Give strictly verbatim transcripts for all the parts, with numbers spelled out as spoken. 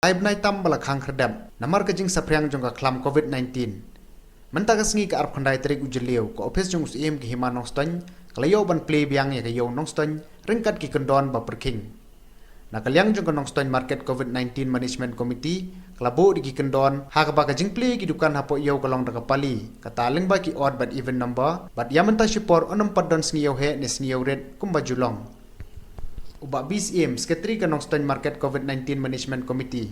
Ai bnai tam ba la khang khyrdep namar ka jingsaphriang jong ka khlam covid nineteen. Mynta ka sngi ka arphew khyndai tarik u Jylliew, ka ophis jong u Syiem ka Hima Nongstoiñ ka la ïoh ban plie biang ïa ka ïew Nongstoiñ ryngkat ki kyndon ba pyrkhing. Na ka liang jong ka Nongstoiñ Market covid nineteen Management Committee ka la buh da ki kyndon ha kaba ka jingplie ki dukan hapoh ïew ka long da ka pali, kata lyngba ki odd bad even number, bad ïa mynta shipor yn ym pat don sngi ïew heh ne sngi ïew rit kumba ju long. U Bah B Syiem, Secretary ka Nongstoiñ Market covid nineteen Management Committee,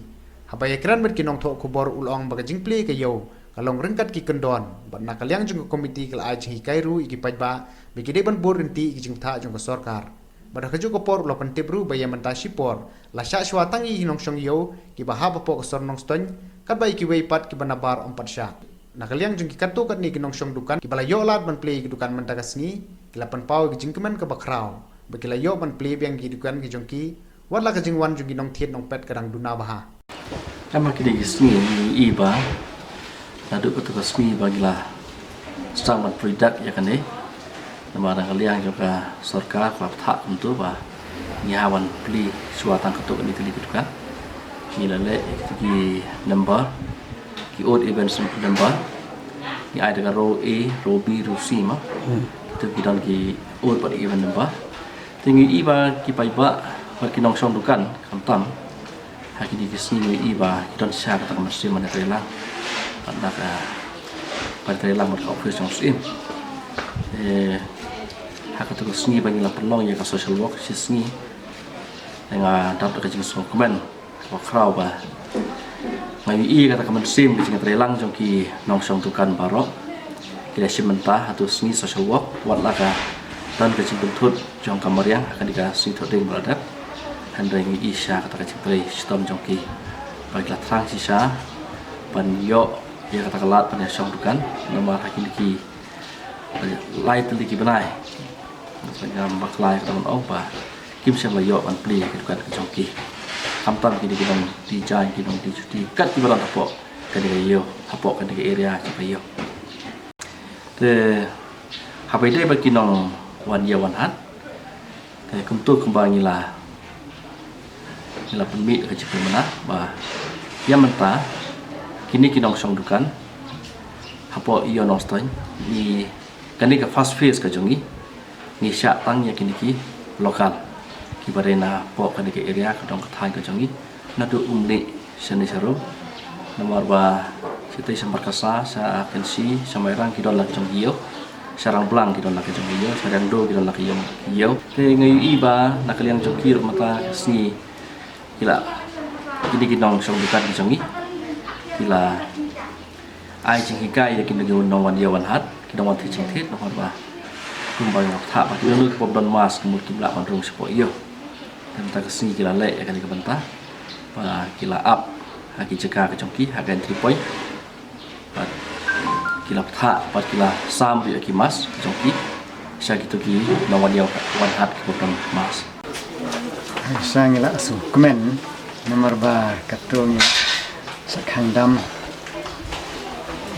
haba ïakren bad ki nongthoh khubor u la ong ba ka jingplie ka ïew ka long ryngkat ki kyndon, bad na ka liang jong ka committee ka la ai jinghikai ruh ïa ki paidbah ba ki dei ban bud ryntih ïa ki jingthoh jong ka sorkar. Bad ha kajuh ka por u la pyntip ruh ba ïa mynta shipor la shah shuwa tang ïa ki nongshong ïew kiba hap hapoh ka sor Nongstoiñ, katba ïa kiwei pat kiba nabar ym pat shah. Na ka liang jong ki katto katne ki nongshong dukan kiba la ïoh lad ban plie ïa ki dukan mynta ka sngi, ki la pynpaw ïa ka jingkmen kaba khraw ba ki la ïoh ban plie biang ïa ki dukan ki jong ki, wat la ka jingwan jong ki nongthied nongpet ka dang duna bha. Em, ha kine ki sngi ngi ïohi ba naduh kato ka sngi ba ngi la sdang ban plie dak ïa kane, namar na ka liang jong ka sorkar ka la bthah kumto ba ngi hap ban plie shuwa tang katto katne tylli ki dukan. Ngi la leh ïa kito ki number, ki odd even number. Ngi ai da ka row A, row B, row C ma. Kito ki don ki odd bad even number. Te ngi ïohi ba ki paidbah bad ki nongshong dukan khamtam ha kine ki sngi ngi ïohi ba ki don sha kata ka mynsiem ban ïatreilang bad na ka, ban ïatreilang bad ka ophis jong u Syiem. Eh, ha kato ka sngi ba ngi la pynlong ïa ka social walk shi sngi, nga dap da ka jingsngewkmen kaba khraw ba nga ïohi kata ka mynsiem ka jingïatreilang jong ki nongshong dukan baroh. Ki la shim bynta ha kato ka sngi social walk, wat la ka don ka jingpynthut jong ka mariang ha kane ka sngi Thohdieng ba la dep. Hynrei ngi ïohi sha kata ka jingtrei shitom jong ki ba ki la thrang shisha ban ïoh ïa kata ka lad ban ïashong dukan, namar ha kine ki lai tylli ki bnai, nga bakla ïa kata ban ong ba kim shym la ïoh ban plie ïa ki dukan ki jong ki. Khamtam kine ki nongdie jaiñ, ki nongdie juti, kat kiba don hapoh kane ka ïew, hapoh kane ka area jong ka ïew. Te haba ïadei bad ki nongwan ïew wan hat, te kumto kumba ngi la, ngi la pynmih ka jingpynbna ba ïa mynta kine ki nongshong dukan hapoh ïew Nongstoiñ, ngi, kane ka first phase ka jong ngi, ngi shah tang ïa kine ki local kiba dei na hapoh kane ka area, ka dong ka thaiñ ka jong ngi, naduh Umlieh shane sharum. Namar ba shatei sha Markasa, sha Kynshi, sha Mairang ki don la ki jong ki ïew, sha Rangblang ki don la ki jong ki ïew, sha Riangdo ki don la ki jong ki ïew. Te nga ïohi ba na ka liang jong ki ruh mynta ka sngi ki la, kine ki nongshong dukan ki jong ngi ki la ai jinghikai ïa kine ki nongwan ïew wan hat, ki nongwan thied jingthied, namar ba kumba ngi la bthah ba kino kino ki bym don mask ki mut kim lah ban rung shapoh ïew. Te mynta ka sngi ki la leh ïa kane ka bynta ba ki la ap ha ki jaka ka jong ki, ha ka entry point. Bad ki la bthah bad ki la sam ruh ïa ki mask ki jong ki sha kito ki nongwan ïew wan hat ki bym don mask. Ai, sa ngi la sngewkmen namar ba kato ngi sa khang dam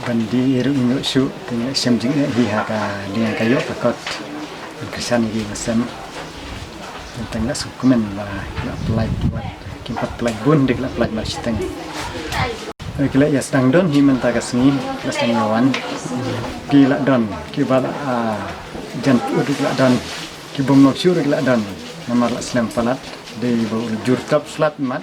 ban die ruh ngi ïoh shuh, te ngi la shem jingeh hi ha ka dieng ka ïoh ka kot. Ngi kyrshan ïa ki ba sem. Tang ngi la sngewkmen ba ki la pyllait wat, kim pat pyllait bun, dei ki la pyllait marshiteng. Ki la ïa sdang don hi mynta ka sngi, ki la sdang ïa wan. Ki la don kiba la, ah, jan pud ki la don, ki bym long shuh ki la don. Namar la slem palat, dei ba u la jur top slot mat.